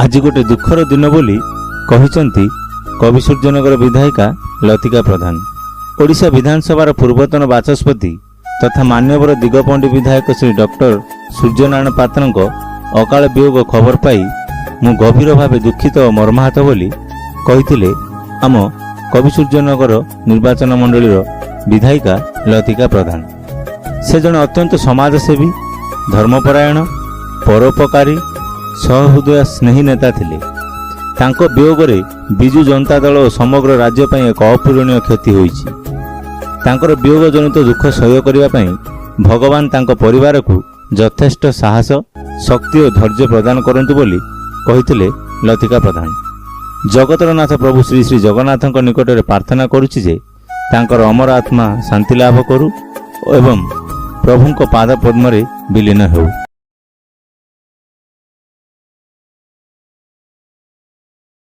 ଆଜି ଗୋଟେ ଦୁଃଖର ଦିନ ବୋଲି କହିଛନ୍ତି କବିସୂର୍ଯ୍ୟନଗର ବିଧାୟିକା ଲତିକା ପ୍ରଧାନ। ଓଡ଼ିଶା ବିଧାନସଭାର ପୂର୍ବତନ ବାଚସ୍ପତି ତଥା ମାନ୍ୟବର ଦିଗପହଣ୍ଡି ବିଧାୟକ ଶ୍ରୀ ଡକ୍ଟର ସୂର୍ଯ୍ୟନାରାୟଣ ପାତ୍ରଙ୍କ ଅକାଳ ବିୟୋଗ ଖବର ପାଇ ମୁଁ ଗଭୀର ଭାବେ ଦୁଃଖିତ ଓ ମର୍ମାହତ ବୋଲି କହିଥିଲେ ଆମ କବିସୂର୍ଯ୍ୟନଗର ନିର୍ବାଚନ ମଣ୍ଡଳୀର ବିଧାୟିକା ଲତିକା ପ୍ରଧାନ। ସେ ଜଣେ ଅତ୍ୟନ୍ତ ସମାଜସେବୀ, ଧର୍ମପରାୟଣ, ପରୋପକାରୀ, ସହୃଦୟ, ସ୍ନେହୀ ନେତା ଥିଲେ। ତାଙ୍କ ବିୟୋଗରେ ବିଜୁ ଜନତା ଦଳ ଓ ସମଗ୍ର ରାଜ୍ୟ ପାଇଁ ଏକ ଅପୂରଣୀୟ କ୍ଷତି ହୋଇଛି। ତାଙ୍କର ବିୟୋଗ ଜନିତ ଦୁଃଖ ସହ୍ୟ କରିବା ପାଇଁ ଭଗବାନ ତାଙ୍କ ପରିବାରକୁ ଯଥେଷ୍ଟ ସାହସ, ଶକ୍ତି ଓ ଧୈର୍ଯ୍ୟ ପ୍ରଦାନ କରନ୍ତୁ ବୋଲି କହିଥିଲେ ଲତିକା ପ୍ରଧାନ। ଜଗତର ନାଥ ପ୍ରଭୁ ଶ୍ରୀ ଶ୍ରୀ ଜଗନ୍ନାଥଙ୍କ ନିକଟରେ ପ୍ରାର୍ଥନା କରୁଛି ଯେ ତାଙ୍କର ଅମର ଆତ୍ମା ଶାନ୍ତି ଲାଭ କରୁ ଏବଂ ପ୍ରଭୁଙ୍କ ପାଦ ପଦ୍ମରେ ବିଲୀନ ହେଉ।